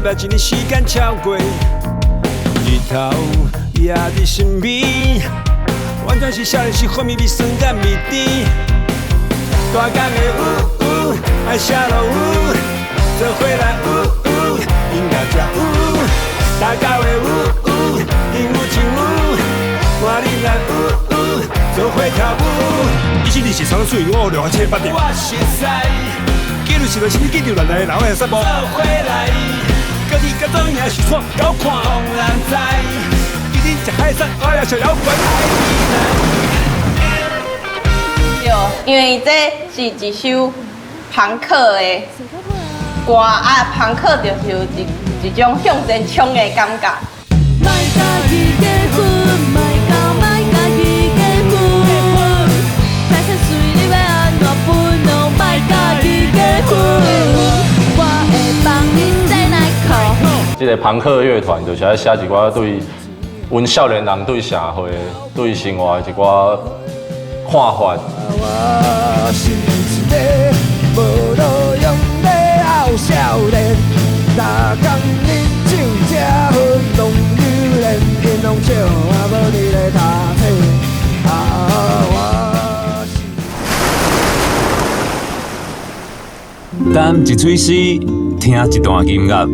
捌一年時間超過，日頭也佇身邊，完全是少年時風味味酸佮味甜。大工的有有，愛寫落有，做伙來有有，音樂才有。大家的有有，應有盡有，換恁來有有，做伙跳舞。一七二四三水，五六七八點。我熟似，記錄是來，是記住來來，然後來散步。做伙來，家己甲做贏是創高看。當然知，今天食海產，我也食搖滾。對，因為這是一首朋克的歌啊，朋克就是有一一種向前衝的感覺。莫佮伊結婚，莫佮莫佮伊結婚，財產稅你欲按怎分，攏莫佮伊結婚。我會幫你洗內褲。這个朋克樂團就是愛寫一寡對阮少年人對社會、對生活的一寡看法。我是一个無路用的後少年，逐工啉酒食薰攏榴蓮，𪜶攏笑我無佇咧讀冊。啊，我是。談一喙詩，聽一段音樂，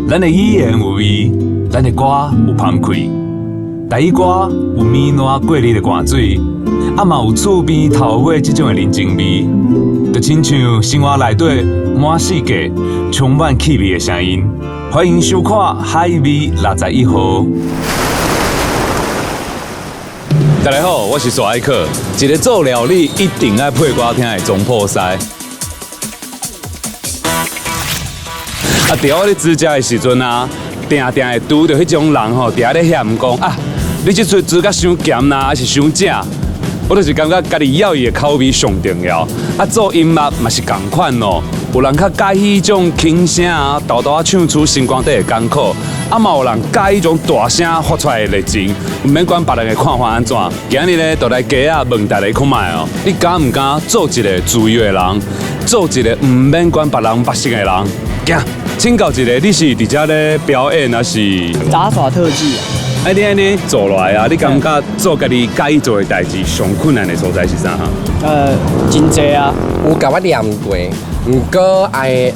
咱的語言有味，咱的歌有芳氣。台語歌有綿爛過濾的汗水，啊嘛有厝邊頭尾這種的人情味，就親像生活內底滿世界充滿氣味的聲音。歡迎收看《海味61號》。大家好，我是蘇愛克，一个做料理一定愛配歌聽的總鋪師。啊，佇我咧煮食的時陣啊，定定會拄著彼種人吼，佇遐咧嫌講啊，你這喙煮甲傷鹹啦，還是傷正？我就是感覺家己要伊的口味上重要。啊，做音樂嘛是仝款哦，有人較佮意彼種輕聲啊，沓沓仔唱出心肝底的艱苦，啊嘛有人佮意彼種大聲發出來的熱情，毋免管別人的看法按怎。今日咧，就來街仔問大家看覓哦，你敢毋敢做一个自由的人，做一个毋免管別人目色的人？行，請教一下，你是佇遮咧表演，還是雜耍特技啊？啊，你按呢做落來啊，你感覺做家己佮意做的代誌上困難的所在是啥？真濟啊！有共我念過，毋過愛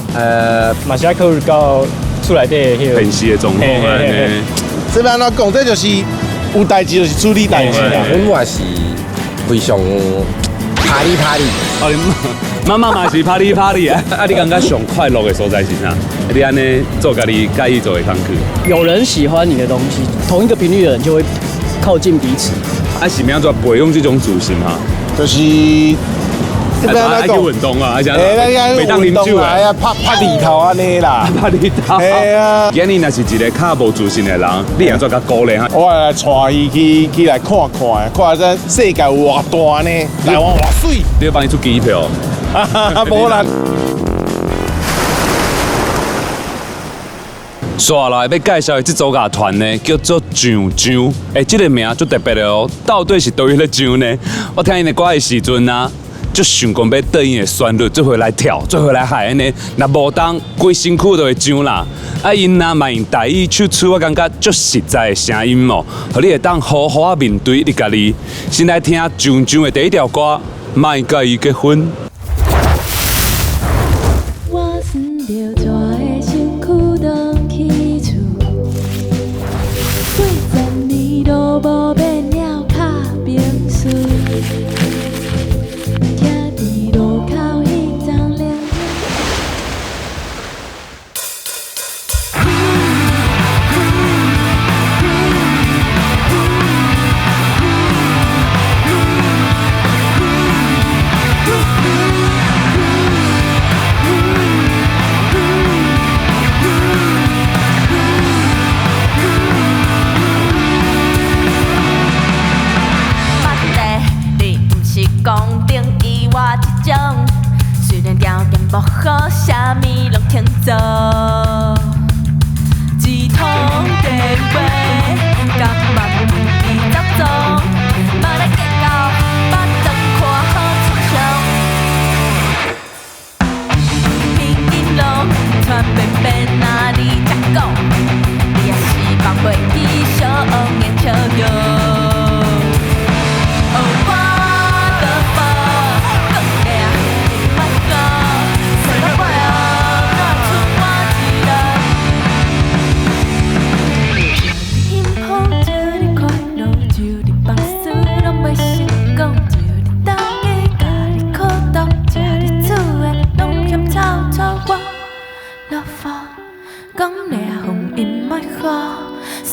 嘛是愛考慮到厝內底的彼個平時的狀況按呢。這欲按怎講？這就是有代誌就是處理代誌啦。阮嘛是非常 party party。哦，你媽媽嘛是 party party 啊！啊，你感覺上快樂的所在是啥？你按呢做家己佮意做的工課。有人喜歡你的東西，同一個頻率的人就會靠近彼此。啊，是欲按怎培養這種自信哈？就是，愛去運動啊，欸，袂當啉酒啊，拍拍裡頭按呢啦，拍裡頭。嘿啊！今日若是一个較無自信的人，你按怎共鼓勵哈？我會來帶伊去去來看看，看這世界有偌大呢，台灣偌媠。你欲幫伊出機票？無啦。接下來欲介紹的這組樂團呢，叫做上上。欸，這个名足特別的哦，到底是佗位咧上呢？我聽𪜶的歌的時陣啊，就想講欲綴𪜶的旋律，做伙來跳，做伙來嗨按呢。若無動，規身軀都會上啦。啊，𪜶啊嘛用台語唱出我感覺足實在的聲音哦，予你會當好好仔面對你家己。先來聽上上的第一條歌，莫佮伊結婚。我算著跩的身軀轉去厝，幾十年都無變了較平順。徛佇路口彼層冷你毋是講中意我這種，雖然條件無好，啥物攏肯做。一通電話，感覺不易走蹤，莫來計較，腹腸看好創傷。彼音攏傳變變，若你才講。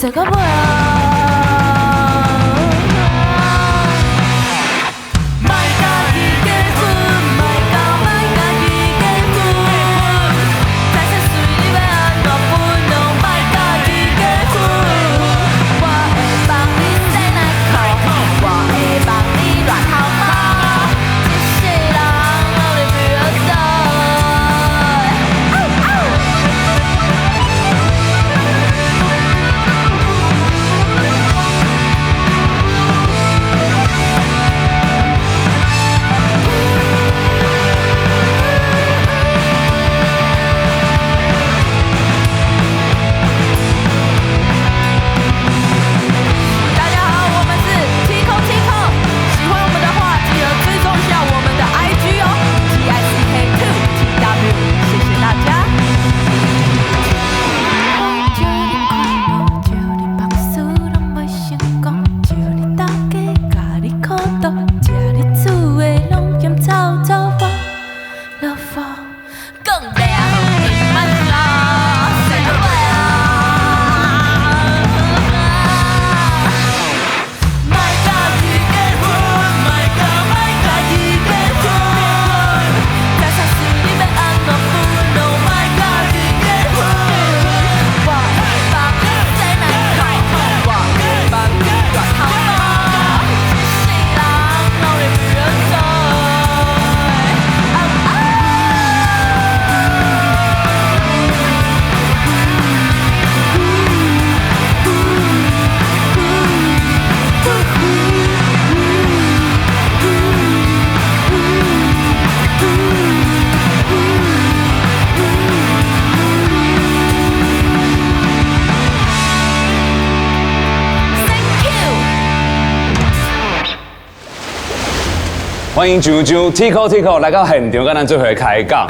踅到尾啊！莫佮伊结婚，莫佮莫佮伊结婚，财产随你欲按怎分，拢莫佮伊结婚。我会帮你洗内裤，我会帮你乱头毛，一世人拢咧比我多。大家好，我們是 Tico Tico，喜歡我們的話，記得追蹤一下我們的 IG 哦，TICK2TW，謝謝大家。祝你快樂，祝你凡事攏袂成功，祝你大家共你苦毒，食你煮的攏嫌臭臭風，落風，講了你莫說，踅到尾啊！莫佮伊結婚，莫佮莫佮伊結婚，財產隨你欲按怎分，攏莫佮伊結婚。我會幫你洗內褲，我會幫你亂頭毛，一世人攏咧比我多。Thank you。歡迎上上 Tico Tico 來到現場，佮咱做伙開講。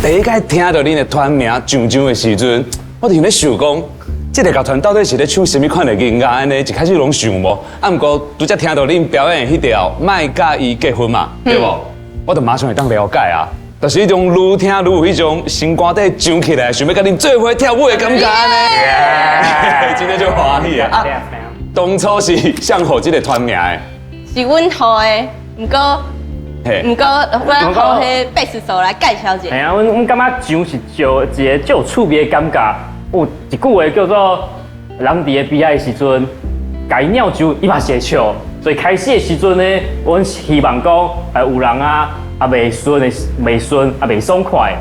第一擺聽著恁的團名上上的時陣，我就想咧想講，這个樂團到底是咧唱啥物款的音樂？按呢一開始攏想無，啊，毋過拄才聽著恁表演的彼條《莫佮伊結婚》嘛，對無？我就馬上會當了解啊。就是彼種愈聽愈有彼種心肝底上起來，想欲佮恁做伙跳舞的感覺呢。真正足歡喜的啊！當初是誰予這个團名的？是阮予的，毋過嘿毋過，我予彼貝斯手來介紹一下。嘿啊，阮感覺上是一个足有趣味的感覺。有一句話叫做“人佇咧悲哀的時陣，共伊鳥上，伊嘛是會笑”。所以開始的時陣呢，阮希望講，有人啊，啊袂順的袂順，啊袂爽快，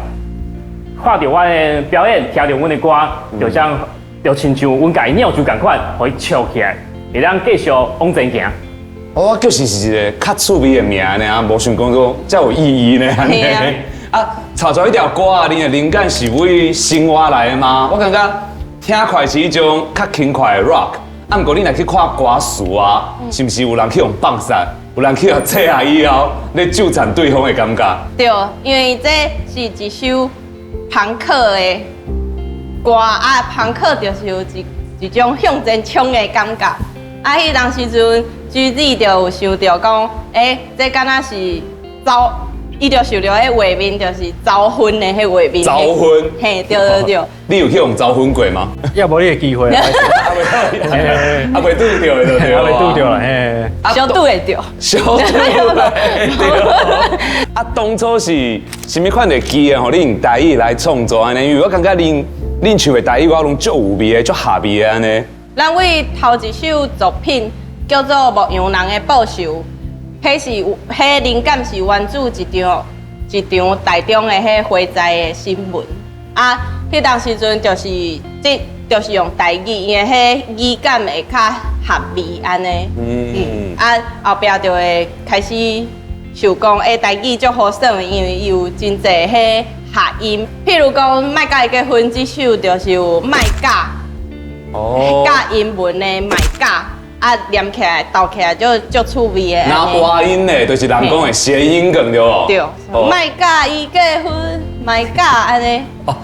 看著阮的表演，聽著阮的歌，就像就親像阮共伊鳥上仝款，予伊笑起來，會當繼續往前行。我就是是一个較趣味的名呢，無想講說遮有意義呢。嘿啊啊，創作彼條歌啊，恁的靈感是為生活來的嗎？我感覺聽起來是一種較輕快的 rock，啊，毋過你若去看歌詞啊，是毋是有人去予放殺，有人去予切下以後，咧糾纏對方的感覺？對，因為這是一首朋克的歌啊，朋克就是有一種向前衝的感覺。啊，彼當時陣，GZ 就有想著講，欸，這敢若是走，伊就想著彼畫面就是走婚的彼畫面。走婚？嘿，對對對。你有去予走婚過嗎？猶無彼个機會。啊未拄著的就對猶未拄著啦，嘿。小拄會著。小拄會著。啊，當初是啥物款的機緣，予你用台語來創作按呢？因為我感覺恁唱的台語我攏足有味的，足合味的按呢。咱為頭一首作品叫做《牧羊人的報仇》，彼是彼靈感是源自一場台中的彼火災的新聞。啊，彼當時陣就是這就是用台語，因為彼語感會較合味按呢。啊，後壁就會開始想講，欸，台語足好耍，因為伊有真濟彼合音。譬如講，莫佮伊結婚這首就是有莫佮。哦，佮英文的莫佮啊，連起來鬥起來就足趣味的。那挖音呢，就是人講的諧音梗對無？對，莫佮伊結婚，莫佮按呢。哦。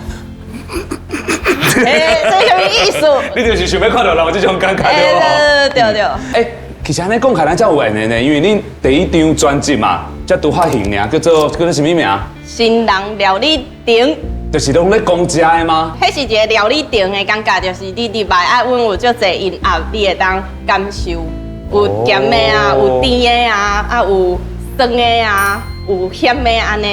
欸，這啥物意思？你就是想欲看著人有這種感覺對無？對對。欸，其實按呢講起來，咱才有緣的呢，因為恁第一張專輯嘛，才拄發行爾，叫做啥物名？新人料理亭。就是攏咧講食的嗎？彼是一个料理店的感覺，就是你入來啊，阮有足濟音樂，你會當感受，有鹹的啊，有甜的啊，啊有酸的啊，有鹹的按呢。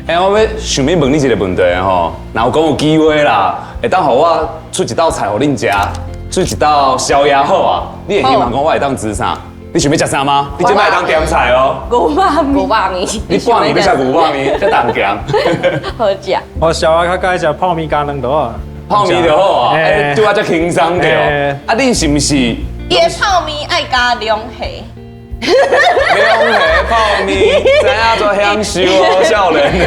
欸，我欲想欲問你一个問題吼，若有講有機會啦，會當予我出一道菜予恁食，出一道宵夜好啊？你會希望講我會當煮啥？你想欲食啥嗎？你這擺會當點菜哦。牛肉麵，牛肉麵。你半暝欲食牛肉麵，遮重鹹。好食。我宵夜較佮意食泡麵加軟就好。泡麵就好啊，欸，對我遮輕鬆著。啊，你是毋是？伊的泡麵愛加龍蝦。龍蝦泡麵，知影做享受哦，少年的。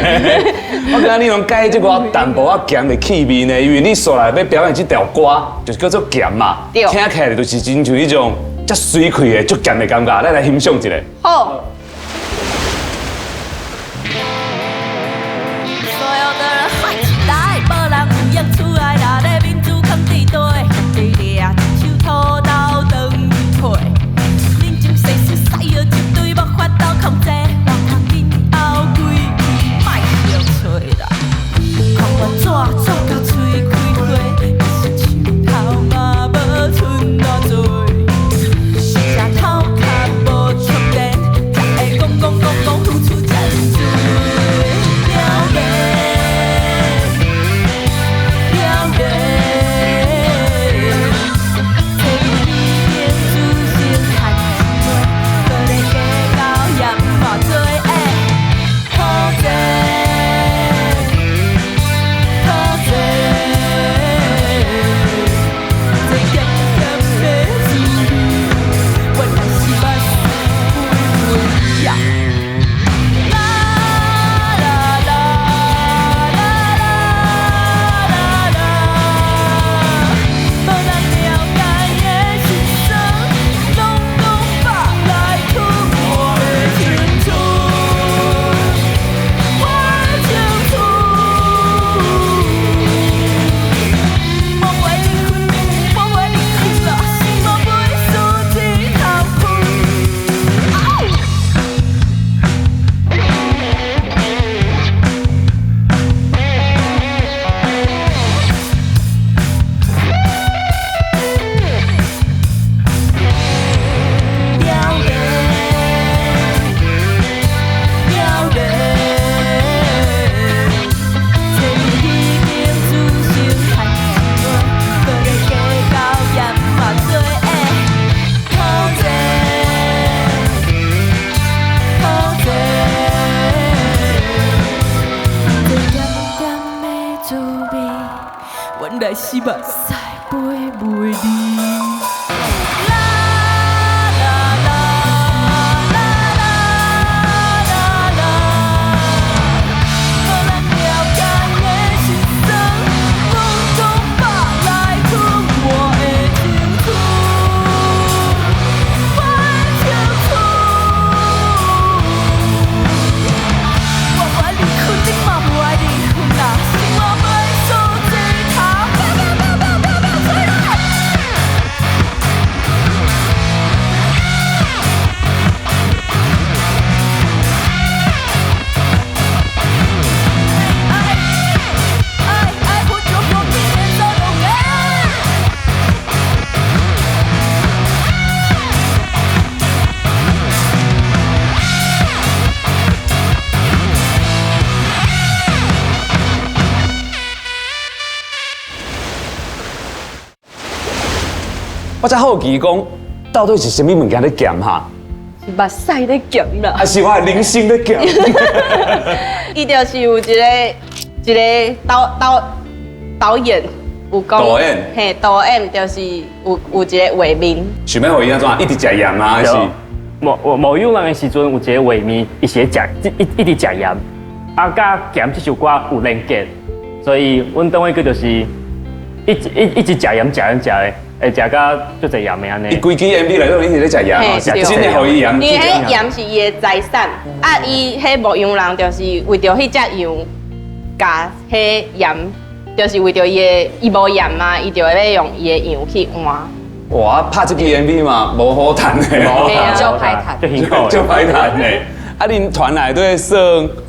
我感覺你攏佮意這寡淡薄仔鹹的氣味呢，因為你紲來欲表演這條歌，就是叫做鹹嘛，聽起來就是親像彼種遮媠氣的、足鹹的感覺。咱來欣賞一下。好。所有的人喊起來，無人有閒厝內，若咧民主囥佇地，佇掠一手土豆轉皮。人情世事使用一堆無法度控制，外口緊後規氣莫相揣啦。看我紙紙甲喙開花，其實樹頭嘛無賰偌濟。是食頭殼無充電，才會講講講講付出這呢濟。了解，了解，這一點自信和一話，閣咧計較嫌偌濟。土地，土地，這鹹鹹的滋味，原來是目屎飛飛呀。啦啦啦啦啦啦啦，無人了解的心酸，攏講百來吐我的青春，我的青春。無愛離婚，無愛離婚啦，是我袂輸這頭氣。嗷！了解，了解，这已經自成牵一話，閣咧計較嫌偌濟。土地，土地，這鹹鹹的滋味，原來是目屎飛袂離。啦啦啦啦啦啦啦，無人了解的心酸，攏講百來吐我的青春，我的青春。我無愛離婚，你嘛無愛離婚啦，是我袂輸這頭。飆飆飆飆飆飆吹來！哎哎，我就我今年做龙哎。我才好奇講，到底是啥物物件咧鹹哈？是目屎咧鹹啦。還是我的人生咧鹹？伊就是有一個一個導導導演有講，導演，嘿，導演就是有有一個畫面。想欲予伊按怎？一直食鹽啊，還是？無無無有人的時陣，有一個畫面，伊是咧食，一一直食鹽，啊，佮鹹這首歌有連結，所以阮當做就是一一一直食鹽食鹽食的，會食甲足濟鹽的按呢。伊規支 MV 內底一直咧食鹽，真的予伊鹽。因為彼鹽是伊的財產，啊，伊彼牧羊人就是為著彼隻羊，共彼鹽，就是為著伊的伊無鹽嘛，伊就會欲用伊的羊去換。哇！拍這支 MV 嘛，無好趁的，無好趁，足歹趁，足歹趁的。啊，恁團內底算，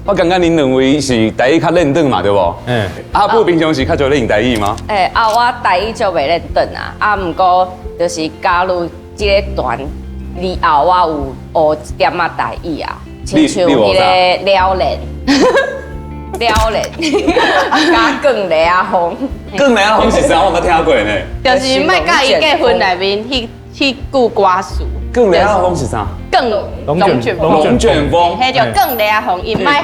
我感覺恁兩位是台語較輪轉嘛，對無？嗯。阿布平常時較少咧用台語嗎？欸，啊，我台語就袂輪轉啊，啊，毋過就是加入這个團以後，我有學一點仔台語啊，親像彼个了然，了然，佮卷螺仔風。卷螺仔風是啥？我無聽過呢。就是莫佮意結婚內面彼彼句歌詞。卷螺仔風是啥？卷龍捲風，龍捲風，彼叫卷螺仔風，伊莫予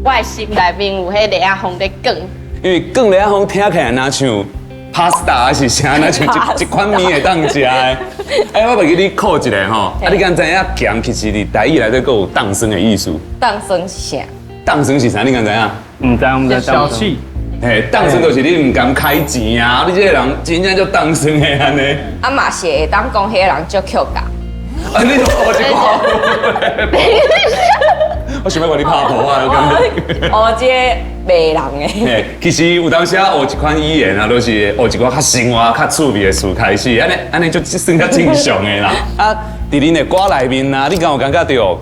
我的心內面有彼螺仔風咧捲。因為卷螺仔風聽起來若像 pasta 還是啥，若像一一款麵會當食的。欸，我袂記你考一下吼，啊，你敢知影鹹其實佇台語內底閣有凍酸的意思？凍酸是啥？凍酸是啥？你敢知影？毋知，毋知。小氣。嘿，凍酸就是你毋甘開錢啊！你這个人真正足凍酸的按呢。啊嘛是會當講彼个人足抾共。啊！你都學一寡，我想欲共你拍噗啊！我感覺。學這個罵人的。嘿，其實有當時啊，學一款語言啊，都是學一寡較生活、較趣味的詞開始，按呢按呢就算較正常的啦。啊，佇恁的歌內面啊，你敢有感覺著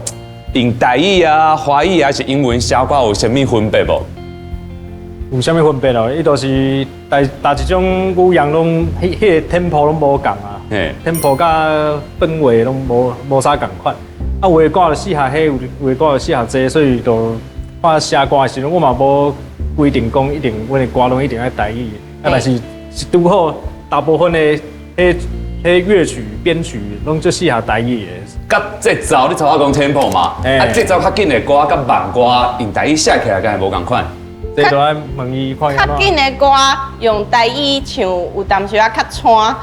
用台語啊、華語啊，抑是英文寫歌有啥物分別無？有啥物分別哦？伊就是逐逐一種語言攏彼个 tempo 攏無仝啊，tempo 佮氛圍攏無啥仝款。啊，有的歌就適合彼，有的歌就適合這，所以就我寫歌的時陣，我嘛無規定講一定，阮的歌攏一定愛台語。啊，但是是拄好大部分的彼彼樂曲編曲攏足適合台語的。佮節奏，你頭仔講 tempo 嘛？啊，節奏較緊的歌佮慢歌用台語寫起來，敢會無仝款？這都愛問伊看較緊的歌用台語唱，有當時仔較喘，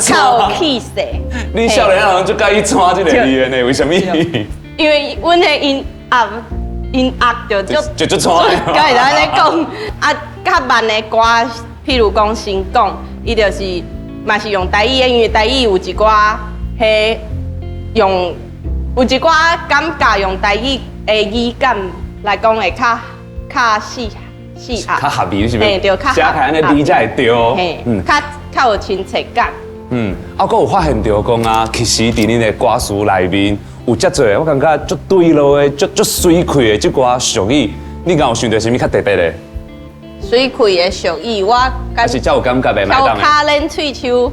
較有氣勢。你少年人足佮意喘這個字的呢？為啥物？因為阮的音樂音樂就足就足喘。敢會按呢講啊，較慢的歌，譬如講新港，伊就是嘛是用台語的，因為台語有一寡彼用有一寡感覺用台語的語感來講會較較適適合。較合理是毋是？嘿，對，較寫起來按呢字才會對。嘿，較較有親切感。嗯，啊，閣有發現著講啊，其實佇恁的歌詞內面有遮濟，我感覺足對路的、足足媠氣的這寡俗語，你敢有想著啥物較特別的？媠氣的俗語，我還是遮有感覺的？翹跤輪喙鬚。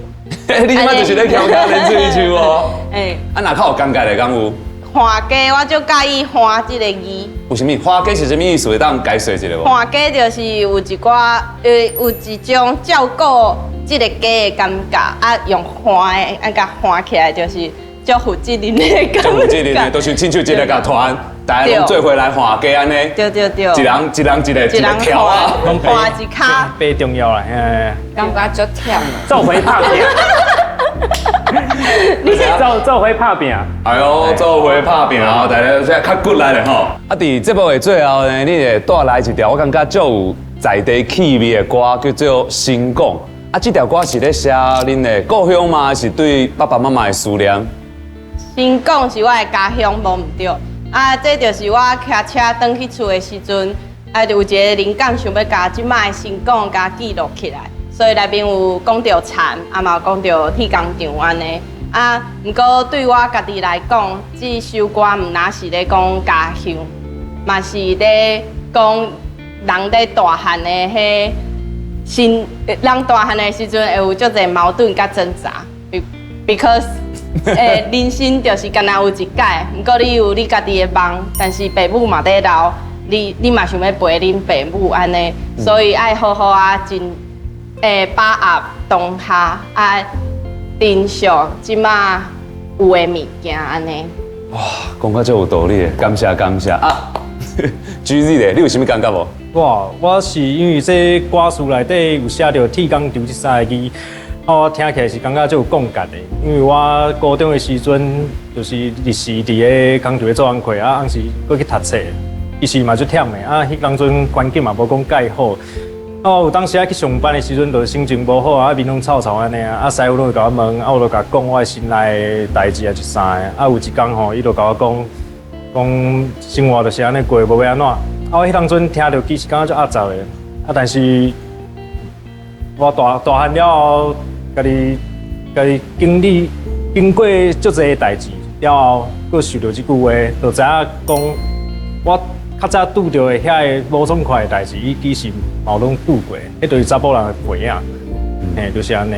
你這擺就是咧翹跤輪喙鬚哦。欸。啊，若較有感覺的敢有？旱雞，我足佮意旱這个字。有啥物？旱雞是啥物意思？會當解釋一下無？旱雞就是有一寡，有一種照顧這个家的感覺，啊，用旱的，啊，共旱起來就是足負責任的感覺。足負責任的，都像親像一個樂團，大家攏做伙來旱雞按呢。對對對。一人一人一个一個跳啊，旱一跤。爬重要啦，嘿。感覺足忝。做伙拍拼。你是做做伙拍拼。哎喲，做伙拍拼哦，大家這較骨力的吼。啊，佇節目的最後呢，你會帶來一條我感覺足有在地氣味的歌，叫做《新港》。啊，這條歌是咧寫恁的故鄉嗎？還是對爸爸媽媽的思念？新港是我的家鄉，無毋對。啊，這就是我騎車轉去厝的時陣，啊，就有一个靈感，想欲共這擺的新港共記錄起來。所以內面有講著田，啊嘛有講著鐵工廠按呢。啊，毋過對我家己來講，這首歌毋若是咧講家鄉，嘛是咧講人咧大漢的彼心，人大漢的時陣會有足濟矛盾佮掙扎。Because 人生就是敢若有一擺，毋過你有你家己的夢，但是爸母嘛咧老，你嘛想欲陪恁爸母按呢，所以愛好好啊，真把握當下啊，珍惜這擺有的物件按呢。哇，講甲足有道理的，感謝感謝啊！GZ 咧，你有啥物感覺無？我是因為這歌詞內底有寫著鐵工廠這三个字，我聽起來是感覺足有共感的。因為我高中的時陣就是日時佇个工廠咧做工課，啊，暗時閣去讀冊，其實嘛足忝的。啊，彼當陣環境嘛無講蓋好。啊，我有當時啊去上班的時陣，就心情無好啊，面攏臭臭按呢啊，啊，師傅攏會共我問，啊，我就共講我的心內的代誌啊，一三个。啊，有一工吼，伊就共我講，講生活就是按呢過，無欲按怎。啊，我彼當陣聽著其實感覺足壓雜的，啊，但是我大大漢了後，家己家己經歷經過足濟代誌，了後，閣受著這句話，就知影講我較早拄著的遐个無爽快的代誌，伊其實嘛攏拄過，彼就是查埔人的背影，嘿，就是按呢。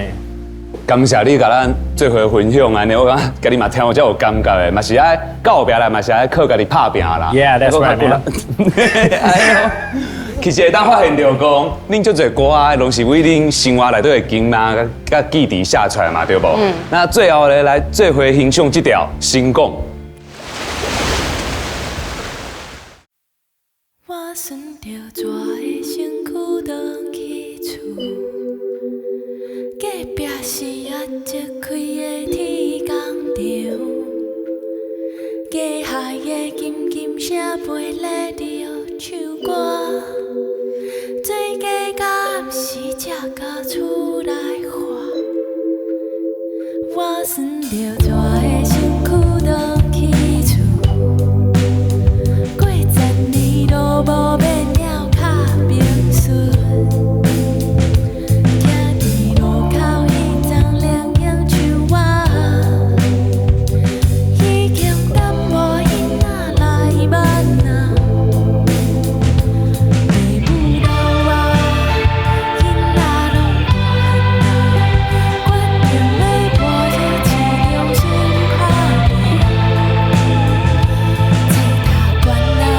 感謝你共咱做伙分享按呢，我感覺家己嘛聽有才有感覺的，嘛是愛到後壁來嘛是愛靠家己拍拚啦。 Yeah, that's right, man. 哎喲，其實會當發現著講，恁足濟歌啊，攏是為恁生活內底的經驗佮記憶寫出來嘛，對無？嗯。那最後咧，來做伙欣賞這條《新港》。我順著蛇的身軀轉去厝，隔壁是壓軸開的鐵工廠，機械的金金聲陪咧著唱歌，水果敢是才共厝內喊。我順著蛇的身軀轉去厝。過十年路無變了較平順，徛佇路口彼丛凉影树仔，已經等無囡仔來挽啊。爸母老啊，囡仔攏大漢啊，決定欲搬去市中心打拼。冊讀懸啊，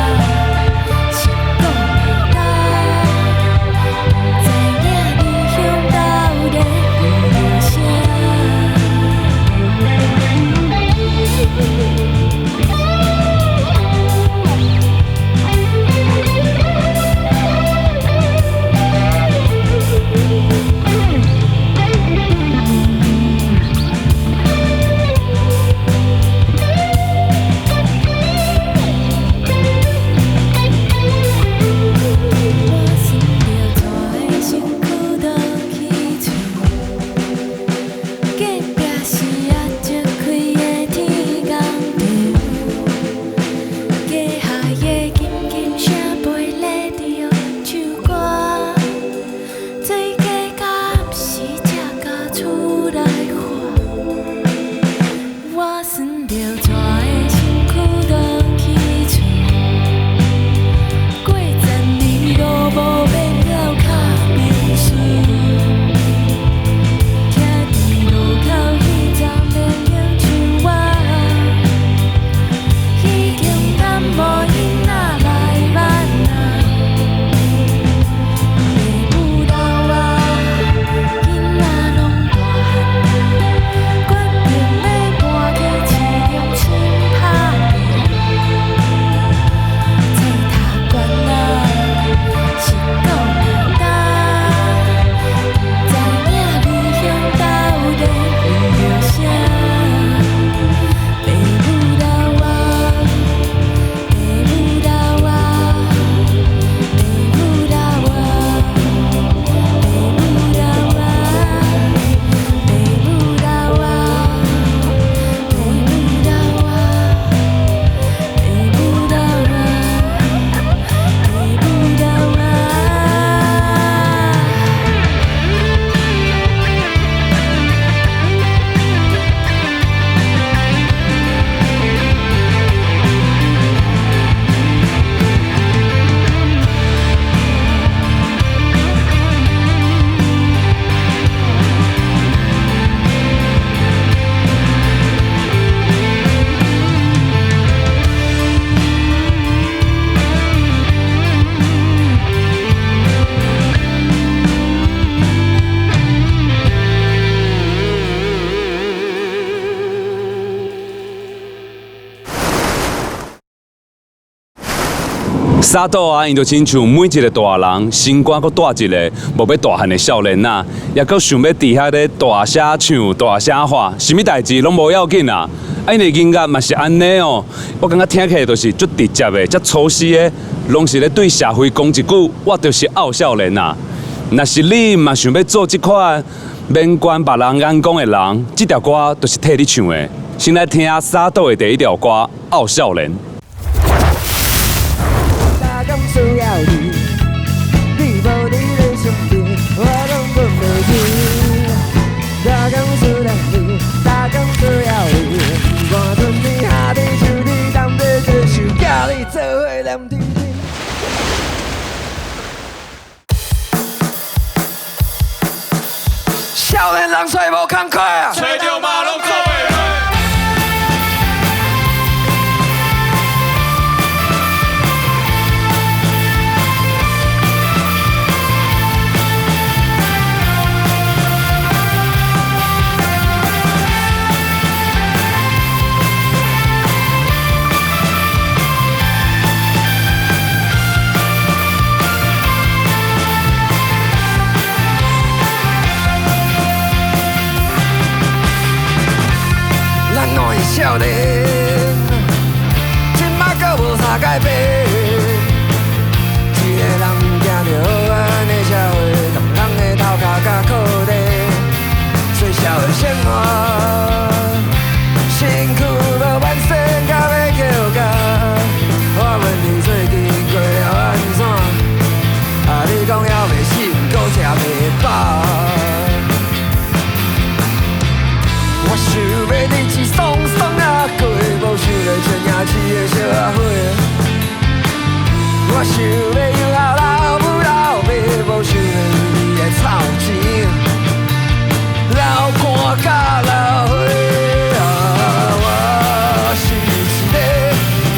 是講袂當，毋知影離鄉到底為著啥？我順著蛇的身軀轉去厝，隔壁是壓軸開的鐵工廠，機械的金金聲陪咧著唱歌，水果敢是才共厝內喊。我順著蛇的身軀轉去厝。過十年路無變了較平順，徛佇路口彼叢涼影樹仔，已經等無囡仔來挽啊。爸母老啊，囡仔攏大漢啊，決定欲搬去市中心打拼。冊讀懸啊，是講袂當，毋知影離鄉到底為著啥？爸母老啊，爸母老啊，爸母老啊，爸母老啊，爸母老啊，爸母老啊，爸母老啊，爸母老啊。沙島啊，𪜶就親像每一個大人，心肝閣帶一个無欲大漢的少年仔，抑閣想欲佇遐咧大聲唱、大聲喊，啥物代誌攏無要緊啊！啊，𪜶的音樂嘛是按呢哦，我感覺聽起來就是足直接的、遮粗獷的，攏是咧對社會講一句，我就是傲少年啊！若是你嘛想欲做這款免管別人眼光的人，這條歌就是替你唱的。先來聽沙島的第一條歌《傲少年》。逐工需要你，你無佇咧身邊，我攏睏袂去。逐工思念你，逐工需要你，不管春眠。你做伙黏甜甜。少年人揣無工課啊，揣著嘛攏做袂落。咱兩个少年，這馬閣無啥改變。一个人行著黑暗的社會，同人的頭殼佮褲底，最痟的生活，身軀無完善到欲抾甲。我問你最近過了按怎？啊，你講猶袂死，毋過食袂飽。我想欲日子爽爽仔過，無想欲穿夜市的小仔花。我想欲遊學老母老爸，無想欲為你的臭錢流汗甲流血。啊，我是一个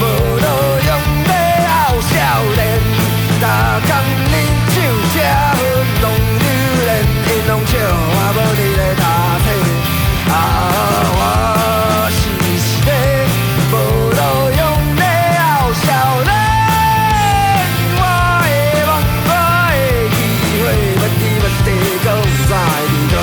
無路用的後少年，逐工啉酒食薰攏榴蓮，𪜶攏笑我無佇咧讀冊。啊，我是一個無路用的後少年，我的夢，我的機會，問題問題，閣毋知佇佗。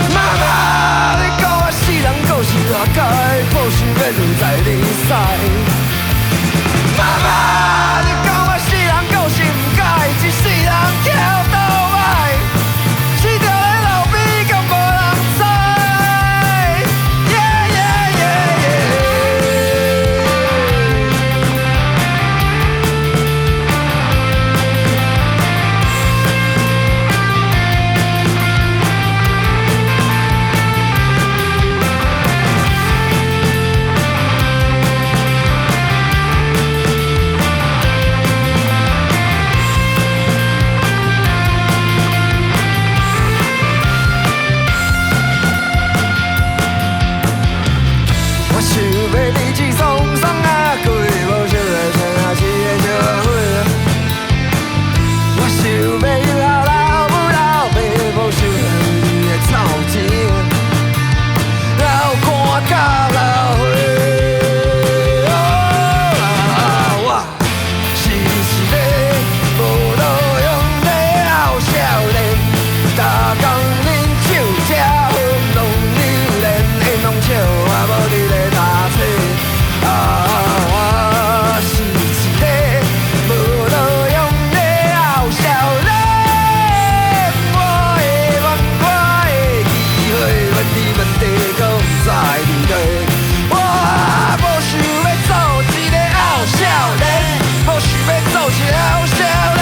媽媽，你講我世人故事活該，報仇欲留在你屎。媽媽，你講我世人故事毋改，一世人翘倒擺，死著咧路邊敢無人知。Yeah yeah yeah yeah。我想欲日子爽爽仔過，無想欲穿夜市的小仔花。我想欲遊學老母老爸，無想欲為你的臭錢流汗甲流血。哦，我是一個無路用的後少年，逐工啉酒食薰攏榴蓮，𪜶攏笑我無佇咧讀冊。啊，我是一個無路用的後少年，我的夢，我的機會，問題問題，閣毋知佇佗。我無想欲做一个後少年，無想欲做一个後少年，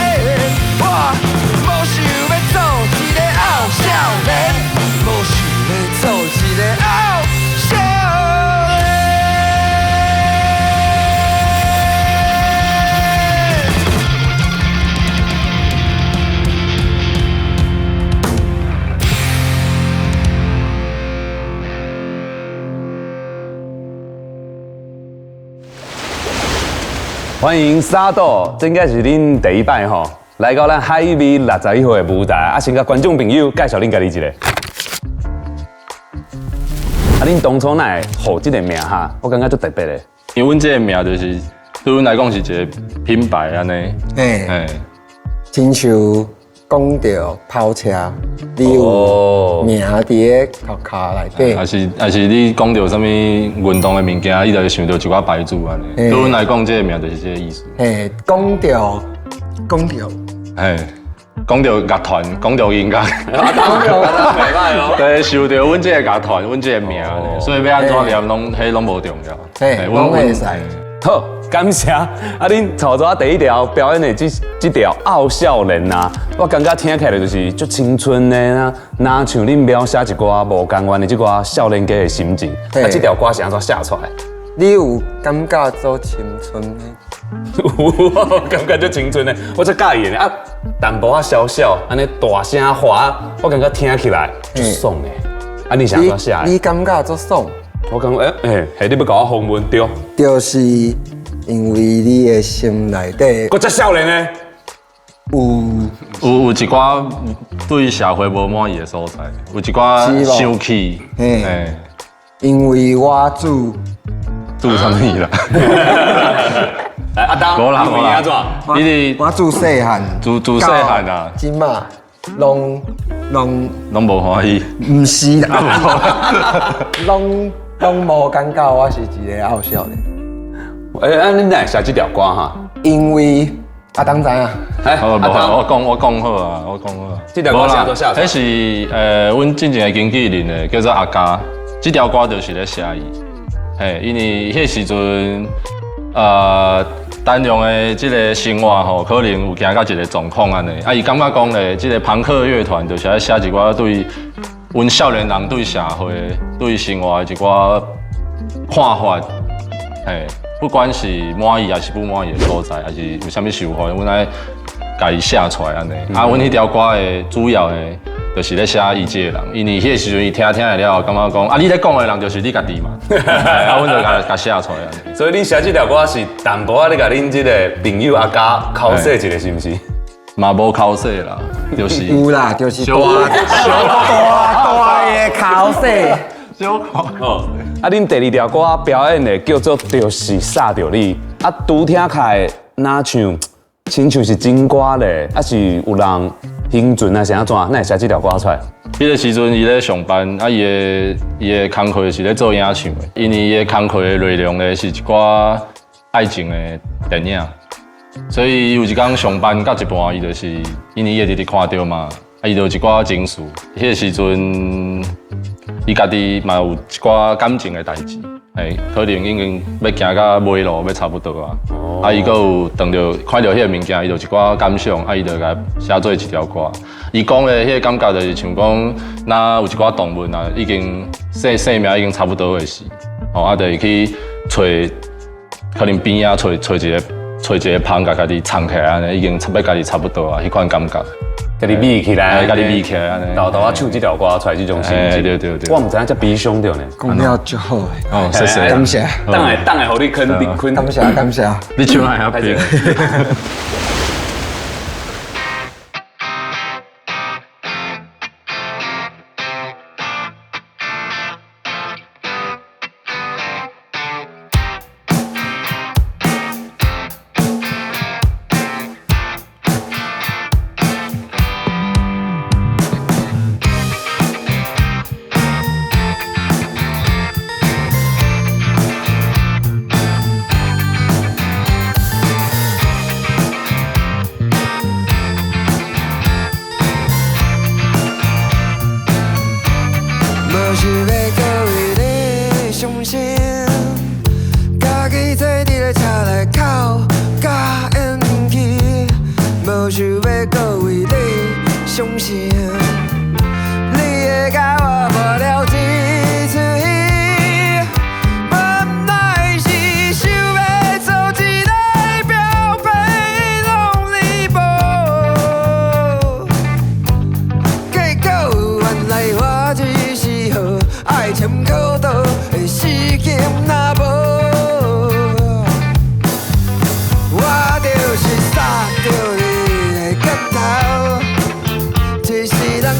我無想欲做一个後少年，無想欲做一个後少年。歡迎沙島，這應該是恁第一擺吼，來到咱海味61歲的舞台，啊，先共觀眾朋友介紹恁家己一下。啊，恁當初哪會予這個名哈？我感覺足特別的。因為阮這個名就是對阮來講是一個品牌按呢。嘿，親像講著跑車，你有名佇咧頭殼內底。還是你講著啥物運動的物件，你就會想著一寡牌子按呢。對阮來講，這個名就是這個意思。嘿，講著講著，嘿，講著樂團，講著音樂，對，受著阮這个樂團，阮這个名，所以欲按怎念攏，彼攏無重要。嘿，攏會使。好，感謝。啊，恁頭拄仔第一條表演的這條《傲少年》啊，我感覺聽起來就是足青春的啊，若像恁描寫一寡無甘願的這寡少年家的心情。啊，這條歌是按怎寫出來？你有感覺做青春的？有，感覺足青春的，我足佮意的啊，淡薄仔小小，按呢大聲話，我感覺聽起來足爽的。啊，你是按怎寫的？你感覺足爽？我感覺，欸，欸，你欲共我訪問對？就是因為你的心內底，閣遮少年的，有一寡對社會無滿意的所在，有一寡生氣，嘿，因為我煮煮啥物啦？來，阿東，無啦無啦，你哋我自細漢，自細漢啊，這馬攏攏攏無歡喜，毋是啦，攏無感覺我是一个傲少年。欸，啊，你哪會寫這條歌哈？因為阿東知影。欸，好，無我講好啊，我講好啊。這條歌寫做啥？彼是阮進前的經紀人的，叫做阿嘉。這條歌就是咧寫伊。嘿，因為彼時陣，丹陽的這个生活吼，可能有行到一个狀況按呢。啊，伊感覺講咧，這个龐克樂團就是愛寫一寡對阮少年人對社會、對生活的一寡看法。嘿，不管是滿意還是不滿意的所在，還是有啥物想法，阮愛共伊寫出來按呢。啊，阮彼條歌的主要的，就是咧寫伊這个人，因為彼个時陣伊聽聽了後，感覺講啊，你咧講的人就是你家己嘛，啊，阮就共寫出來。所以恁寫這條歌是淡薄仔咧共恁這个朋友阿嘉剾洗一下，是毋是？嘛無剾洗啦，就是有啦，就是大大大的剾洗。小可哦。啊，恁第二條歌表演的叫做《就是煞著你》，啊，拄聽起來若像親像是真歌咧，啊是有人興盡啊是按怎？哪會寫這條歌出來？彼个時陣伊咧上班，啊，伊的工課是咧做影像的，因為伊的工課的內容咧是一寡愛情的電影，所以伊有一工上班到一半，伊就是因為伊會直直看著嘛，啊，伊就有一寡情緒。彼个時陣，伊家己嘛有一寡感情的代誌，嘿，可能已經欲行到尾路，欲差不多啊。啊，伊閣有當著看著彼个物件，伊就有一寡感想，啊，伊就共寫做一條歌。伊講的彼个感覺就是像講，若有一寡動物啊，已經生命已經差不多的時，吼，啊，就會去揣，可能邊仔揣一個芳，共家己藏起來按呢，已經欲家己差不多啊，彼款感覺。家己眯起來，家己眯起來按呢，沓沓仔唱這條歌出來這種心情，對對對。我毋知影遮悲傷著呢。講了足好的。哦，謝謝。感謝。等下，予你肯定肯。感謝感謝。你唱來遐邊。我就是煞著你的拳頭，一世人。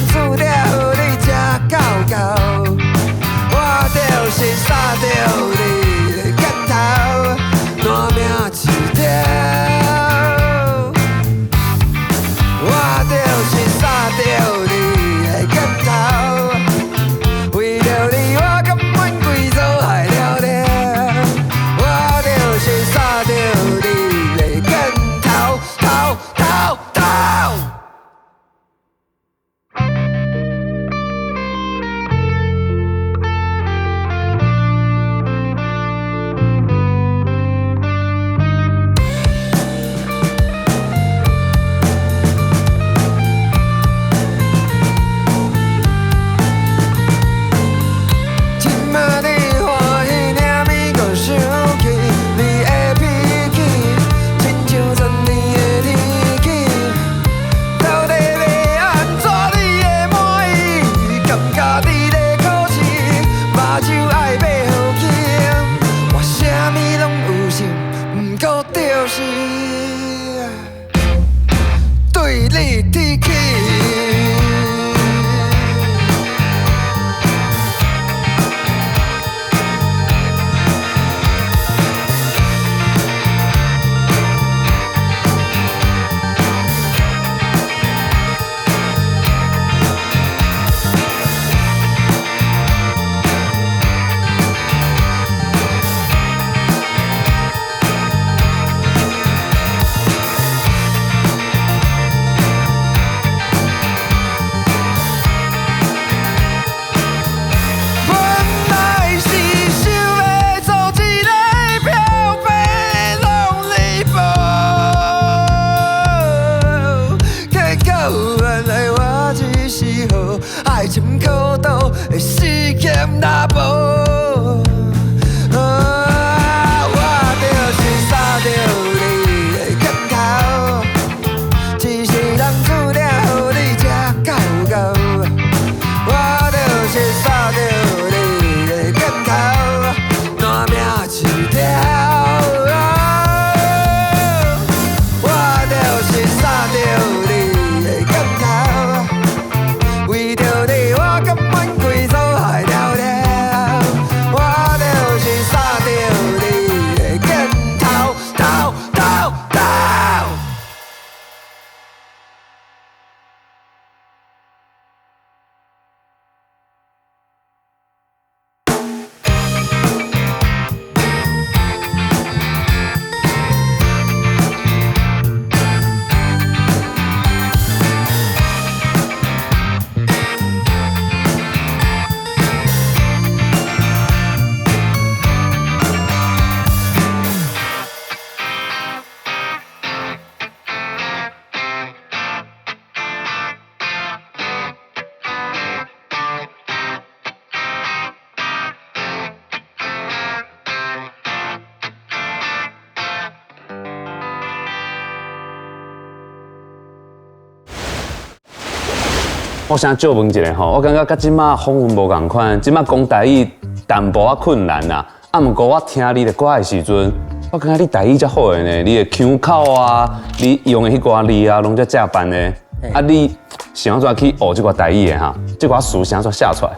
我想借問一下吼，我感覺佮這馬風雲無仝款，這馬講台語淡薄仔困難啦。啊，毋過我聽你的歌的時陣，我感覺你台語遮好的呢，你的腔口啊，你用的彼寡字啊，攏遮正範的。啊，你是按怎去學這寡台語的哈？這寡詞是按怎寫出來？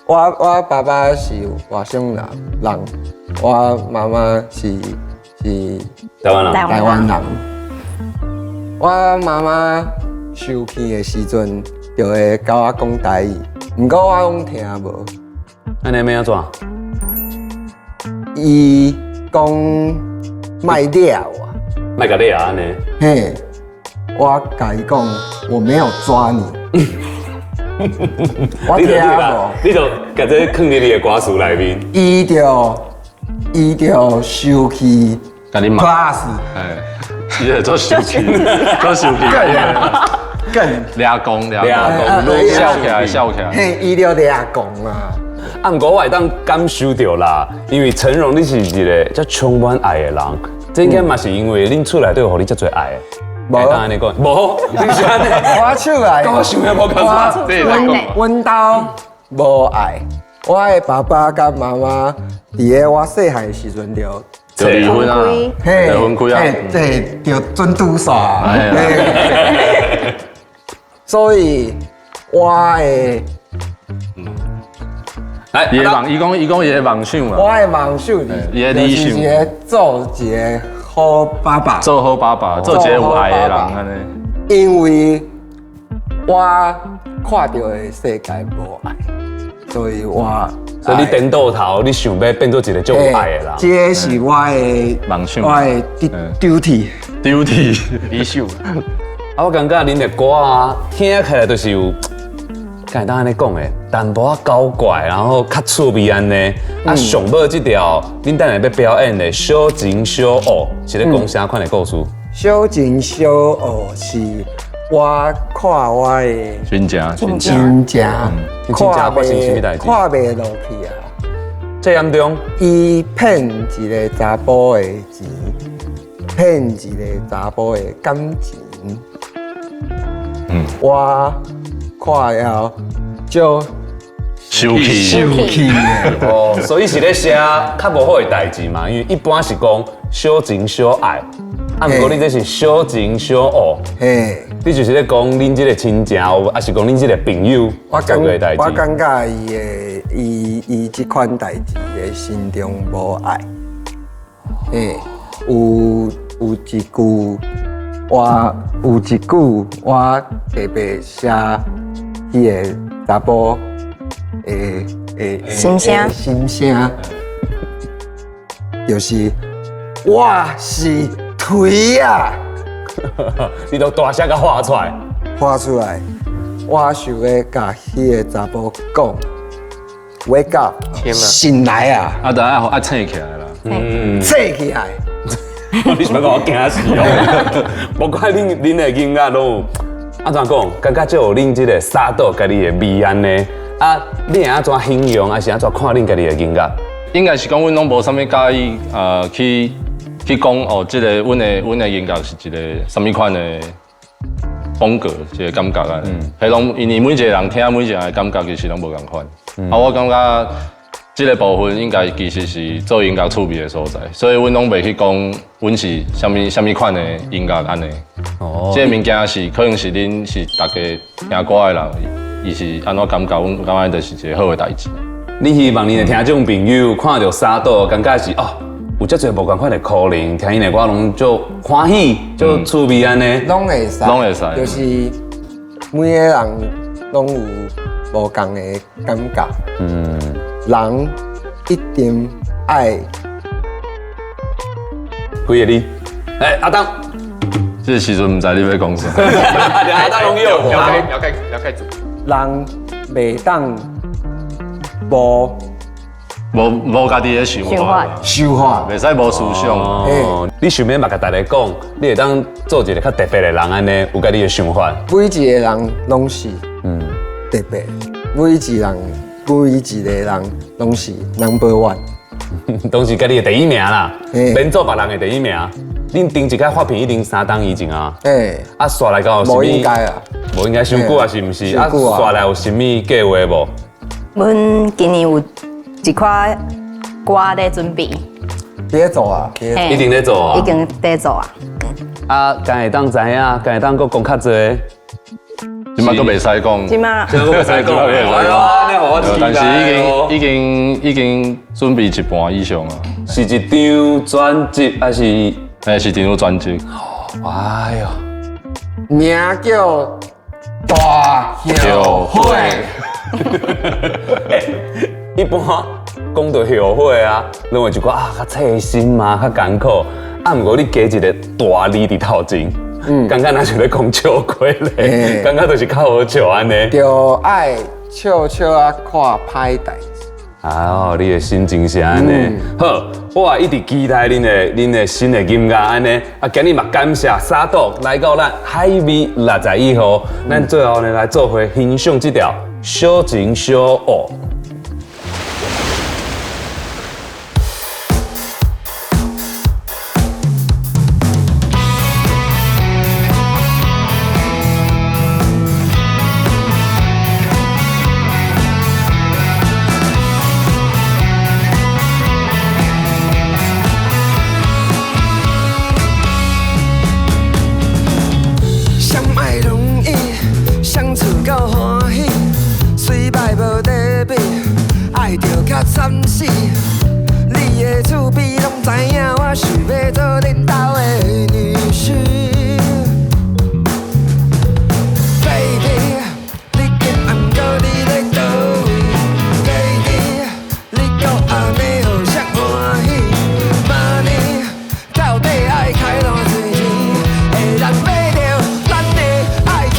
我爸爸是外省人，我媽媽是台灣人。台灣人。我媽媽生氣的時陣，就會佮我講台語，毋過我攏聽無。按呢欲按怎？伊講莫掠我，莫共掠按呢。嘿，我共伊講，我沒有抓你。我聽無。你就共這囥佇你的歌詞內面。伊就生氣。共你罵。 Plus。哎，伊會做生氣，做生氣。更掠講掠講，笑起來笑起來。嘿，伊就掠講啊。啊，毋過我會當感受著啦，因為陳榮你是一個遮充滿愛的人，這應該嘛是因為恁厝內底有予你遮濟愛的。無，按呢講，無，你是按呢？我厝內，佮我想的無仝款。阮兜無愛，我的爸爸佮媽媽佇咧我細漢的時陣就就離婚啊，嘿，分開啊，這就準拄煞。所以我的。來，伊的夢，伊講伊的夢想啊。我的夢想伊的理想，就是一個做一個好爸爸，做好爸爸，做一個有愛的人按呢。因為我看著的世界無愛，所以我，所以你顛倒頭，你想欲變做一個足有愛的人。這個是我的夢想，我的 duty， duty 理想。啊，我感覺恁的歌啊，聽起來就是有。敢會當按呢講的，淡薄仔搞怪，然後較趣味按呢。啊，上尾這條，恁等下欲表演的《小情小惡》，是咧講啥款的故事？小情小惡是我看我的親情，親情，親情發生啥物代誌？看袂落去啊！這嚴重？伊騙一個查埔的錢，騙一個查埔的感情。我看了就生氣，生氣哦，所以是咧寫較無好的代誌嘛，因為一般是講小情小愛，啊，毋過你這是小情小惡，嘿，你就是咧講恁這個親情，抑是講恁這個朋友做過的代誌。我感覺伊的伊伊這款代誌的心中無愛，嘿，有一句我有一句我特別寫。彼個查埔的心聲，心聲，就是我是錘仔，你都大聲共喊出來，喊出來，我想欲共彼個查埔講，wake up，醒來啊！啊，就愛愛醒起來啦，醒起來，你是欲共我驚死哦？無怪恁的音樂攏有。按怎講？感覺就有恁這個沙島家己的味按呢。啊，你會按怎形容，抑是按怎看恁家己的音樂？應該是講，阮攏無啥物佮意去講哦，這個阮的音樂是一個啥物款的風格，一個感覺啊。彼攏因為每一個人聽每一個人的感覺其實攏無仝款。啊，我感覺這個部分應該其實是做音樂趣味的所在，所以阮攏袂去講阮是啥物啥物款的音樂按呢。哦，這個物件是可能是恁是大家聽歌的人，伊是按怎感覺，阮感覺就是一個好的代誌。你希望恁的聽眾朋友看著沙島，感覺是哦，有遮濟無仝款的可能，聽𪜶的歌攏足歡喜、足趣味按呢。攏會使，攏會使，就是每個人攏有無仝的感覺。人一定愛幾个你？欸，阿當，這個時陣毋知你欲講啥。阿當攏有。了解組。人袂當無無家己的想法，想法，袂使無思想。哦，你想欲嘛共大家講，你會當做一個較特別的人按呢，有家己的想法。每一個人攏是特別，每一個人攏是 number one，攏是家己的第一名啦，免做別人的第一名。恁頂一擺發片已經3冬以前啊，啊，煞來到無應該啊，無應該傷久啊，是毋是？啊，傷久啊煞來有啥物計劃無？阮今年有一款歌咧準備，佇咧做啊，嘿一定咧做啊已經咧做啊。啊，敢會當知影，敢會當閣講較濟？這馬閣袂使講，這馬這馬閣袂使講這馬袂使哎呦按呢予我講。但期是待哦已經已經已經準備一半以上啊。是一張專輯還是？嘿，是一張專輯。哎呦，名叫大後悔。一般講到後悔啊，攏會一寡啊較細心嘛，較艱苦。啊，毋過你加一個大字佇頭前，感覺若像咧講笑話咧，感覺就是較好笑按呢。就愛笑笑啊，看歹代誌。啊，你的心情是按呢。好，我也一直期待恁的新的音樂按呢。啊，今日嘛感謝沙島來到咱海味61號，咱最後呢來做伙欣賞這條小情小愛。相愛容易，相處夠歡喜，雖歹無得比，愛著較慘死。你的厝邊攏知影，我是欲做恁兜的女婿。Baby，你今暗暝你咧佗位？Baby，你講按呢予誰歡喜？Money 到底愛開偌濟錢，會當買著咱的愛情？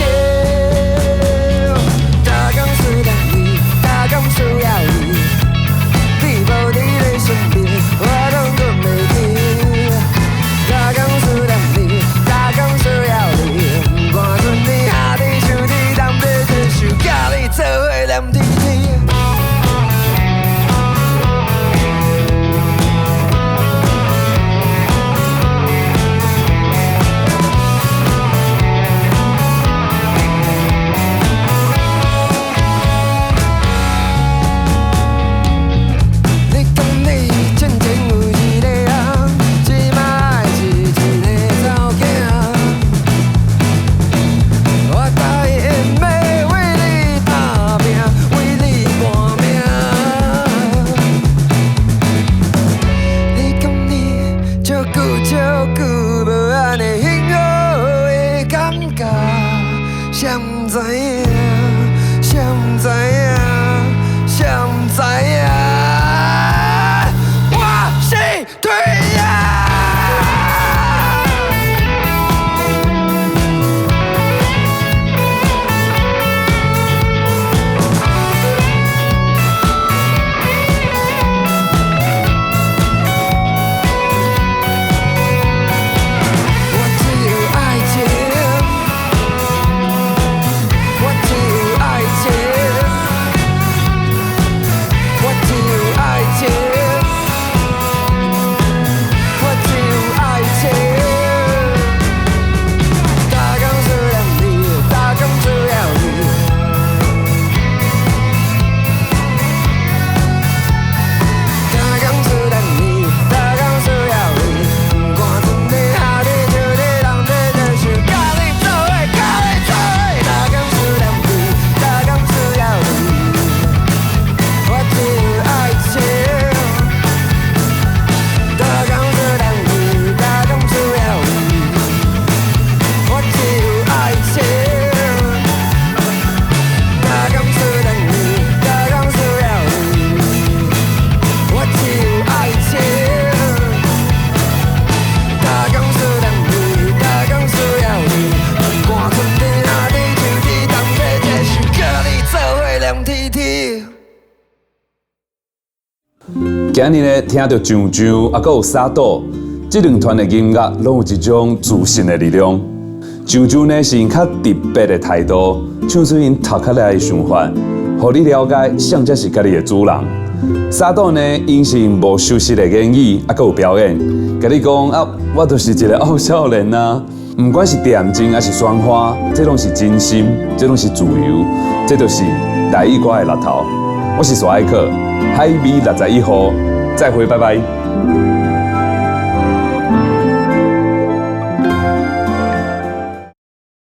逐工思念你，逐工需要你，你無佇咧身邊，我攏睏袂去。逐工思念你，逐工需要你，不管春天夏天秋天冬天，这首佮你做伙黏天天。你講你進前有一個人，這擺是一個查某囝。我答應欲為你打拼，為你搏命。你講你足久足久無按呢幸福的感覺，誰毋知影？誰毋知影？誰毋知影？我是天啊！我只有愛情，我只有愛情，我只有愛情，我只有愛情。逐工思念你，逐工需要你。逐工思念你，逐工需要你，不管春天夏天秋天冬天，就是佮你做伙，佮你做伙。逐工思念你，逐工需要你，我只有愛情。逐工思念你，逐工需要你，我只有愛情。逐工思念你，逐工需要你。我只有愛情，逐工思念你，逐工需要你，不管春天夏天秋天冬天，就是佮你做伙黏天天。今日呢，聽著上上，啊，閣有沙島，這兩團的音樂攏有一種自信的力量。上上呢是𪜶較特別的態度，唱出𪜶頭殼內的想法，予你了解啥才是家己的主人。沙島呢，𪜶是用無修飾的言語，啊，閣有表演，共你講啊，我就是一個傲少年啊，毋管是恬靜抑是喧譁，這攏是真心，這攏是自由，這就是台語歌的力頭。我是賴艾克，海味61號，再會，拜拜。